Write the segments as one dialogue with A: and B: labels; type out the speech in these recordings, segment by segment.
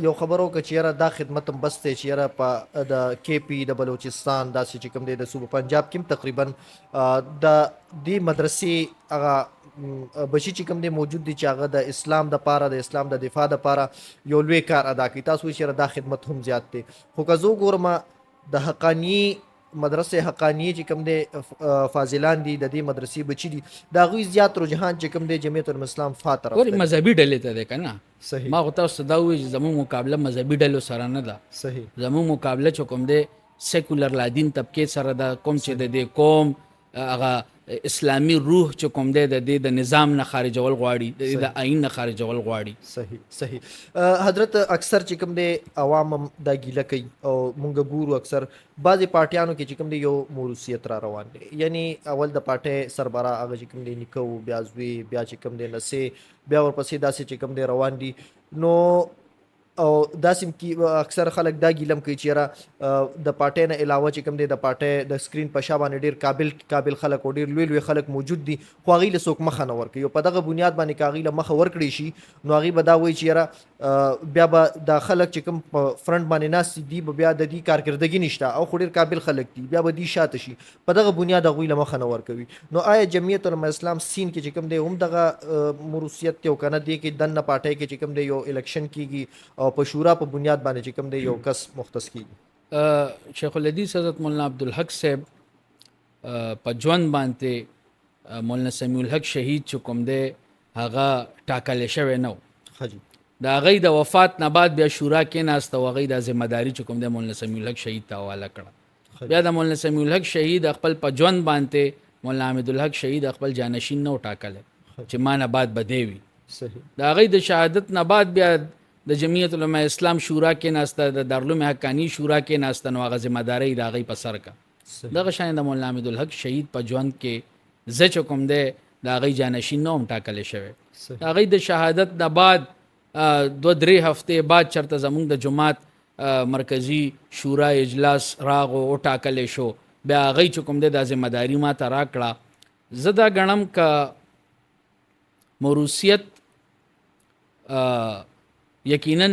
A: یو خبر وکړه چې یاره دا خدمت هم بس دی چې یاره په د کې پي، د بلوچستان، داسې چې کوم دی د صوبه پنجاب کې هم تقریبا د دې مدرسې هغه بچي چې کوم دی موجود دي چې هغه د اسلام د پاره، د اسلام د دفاع د پاره یو لوی کار ادا کوي. تاسو چې دا خدمت هم زیات دی، خو که زه وګورم د حقاني مدرسې، حقانیه چې کوم دی فاضلان دي، د دې مدرسې بچي دي، د هغوی زیات رجحان چې کوم دی جمعیت علماء اسلام فا طرف
B: ګورې
A: ته.
B: مذهبي ډلې ته دی که نه؟
A: صحیح.
B: ما خو تاسو ته دا وویل چې زموږ مقابله مذهبي ډلو سره نه ده. زموږ مقابله چې کوم دی سیکولر لادین طبقې سره ده، کوم چې د دې قوم هغه اسلامي روح چې کوم دی د دې د نظام نه خارجول غواړي، د دې د آئین نه خارجول غواړي.
A: صحیح صحیح حضرت، اکثر چې کوم دی عوام هم دا ګیله کوي او مونږ ګورو اکثر بعضې پارټیانو کې چې کوم دی یو موروثیت را روان دی، یعنی اول د پارټۍ سربراه هغه چې کوم دی نیکه و، بیا زوی، بیا چې کوم دی نسې، بیا ورپسې داسې چې کوم دی روان دي. نو او داسې کی اکثر خلک دا ګیلم کوي چې یاره د پارټۍ نه علاوه چې کوم دی د پارټۍ د سکرین په شا باندې ډیر قابل قابل خلک او ډیر لوی لوی خلک موجود دي، خو هغوی له څوک مخه نه ورکوي. او په دغه بنیاد باندې که هغوی له مخه ورکړی شي نو هغوی به دا وایي چې یاره بیا به دا خلک چې کوم په فرنټ باندې ناست دي به بیا د دې کارکردګي نشته او خو ډیر قابل خلک دي، بیا به دی شاته شي، په دغه بنیاد هغوی له مخه نه ورکوي. نو آیا جمعیت علماء اسلام سین کې چې کوم دی هم دغه موروثیت دی او که نه دی کې دننه پارټۍ کې چې کوم دی یو الیکشن کیږي او په شورا په بنیاد باندې چې کوم دی یو کس مختص کیږي؟
B: شیخ الحدیث حضرت مولانا عبدالحق صاحب په ژوند باندې مولانا سمیع الحق شهید چې کوم دی هغه ټاکل شوی نه و.
A: ښه جي.
B: د هغې د وفات نه بعد بیا شورا کېناسته او هغې دا ذمه داري چې کوم دی مولانا سمیع الحق شهید ته حواله کړه. بیا د مولانا سمیع الحق شهید خپل په ژوند باندې مولانا حامد الحق شهید خپل جانشین نه و ټاکلی چې ما نه بعد به دی وي. د هغې د شهادت نه بعد بیا د جمعیت علماء اسلام شورا کېناسته، د دارالعلوم حقاني شورا کېناسته، نو هغه ذمه داري د هغې په سر کا. دغه شان د مولانا حامد الحق شهید په ژوند کې زه چې کوم دی د هغې جانشین نه وم ټاکلی شوی. د هغې د شهادت نه بعد 2-3 هفتې بعد چېرته زمونږ د جماعت مرکزي شورا اجلاس راغو او ټاکلی شو، بیا هغې چې کوم دی دا ذمه داري ما ته راکړه. زه دا ګڼم که موروثیت یقینا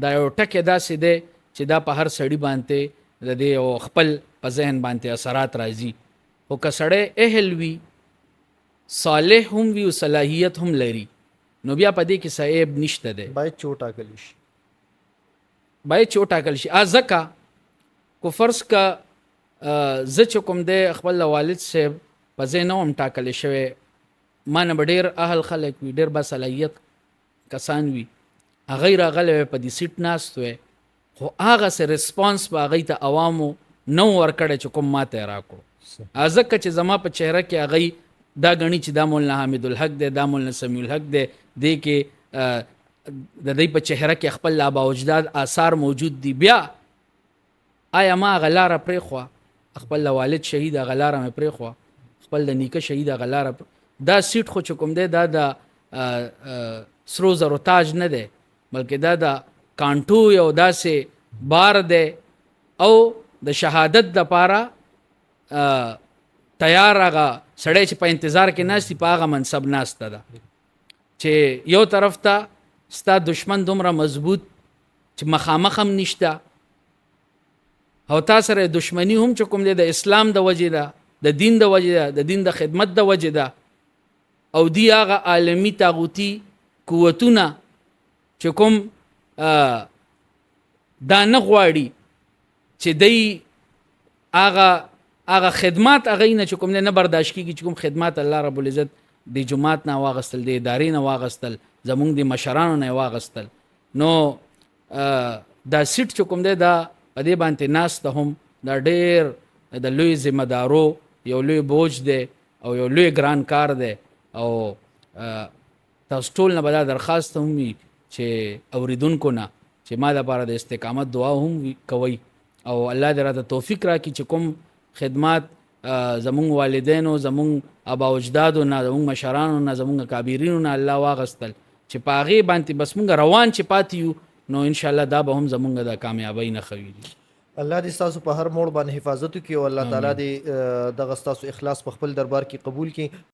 B: دا یو ټکی داسې دی چې دا په هر سړي باندې د دې یو خپل په ذهن باندې اثرات راځي، خو که سړی اهل وي، صالح هم وي او صلاحیت هم لري، نو بیا په دې کې څه عیب نشته دی.
A: باید چې وټاکل شي.
B: باید چې وټاکل شي. ځکه کو فرض که زه چې کوم دی خپل والد صاحب په ځای نه وم ټاکل شوی، ما نه به ډېر اهل خلک وي، ډېر باصلاحیت کسان وي، هغوی راغلی وی په دې سیټ ناست وی، خو هغسې response به هغوی ته عوامو نه و ورکړی چې کوم ما ته یې راکړو. ځکه چې زما په چهره کې هغوی دا ګڼي چې دا مولانا حامد الحق دی، دا مولانا سمیع الحق دی، دې کې د دوی په چهره کې خپل آبا اجداد آثار موجود دي. بیا آیا ما هغه لاره پرېښوه؟ خپل د والد شهید هغه لاره مې پرېښوه، خپل د نیکه شهید هغه لاره دا سیټ خو چې کوم دی دا د سرو زرو تاج نه دی، بلکې دا د کانټو یو داسې بار دی او د شهادت دپاره تیار هغه سړی چې په انتظار کې ناست دی په هغه منصب ناسته ده چې یو طرف ته ستا دشمن دومره مضبوط چې مخامخ هم نشته او تا سره دشمنی هم چې کوم دی د اسلام د وجې ده، د دین د وجې ده، د دین د خدمت د وجې ده، او دی هغه عالمي طاغوتي قوتونه چې کوم دا نه غواړي چې دی هغه خدمات هغه نه چې کوم نه برداشت کیږي، چې کوم خدمات الله رب العزت د جماعت نه واغستل، د ادارې نه واغستل، زمونږ د مشرانو نه واغستل. نو دا سیټ چې کوم دی دا په دې باندې ناسته هم دا ډېر د لوی ذمه دارو یو لوی بوج دی او یو لوی ګران کار دی. او تاسو ټول نه به دا درخواست هم وي چې اوریدونکو نه چې ما دپاره د استقامت دعا هم کوئ او الله دې راته توفیق راکړي چې کوم خدمات زمونږ والدینو، زمونږ ابا اجدادو نه، زمونږ مشرانو نه، زمونږ کابرینو نه الله واغستل چې په هغې باندې بس مونږ روان چې پاتې یو، نو انشاءالله دا به هم زمونږ د کامیابۍ نښه وي.
A: الله دې ستاسو په هر موړ باندې حفاظت وکړي او الله تعالی دې دغه ستاسو اخلاص په خپل دربار کې قبول کړي.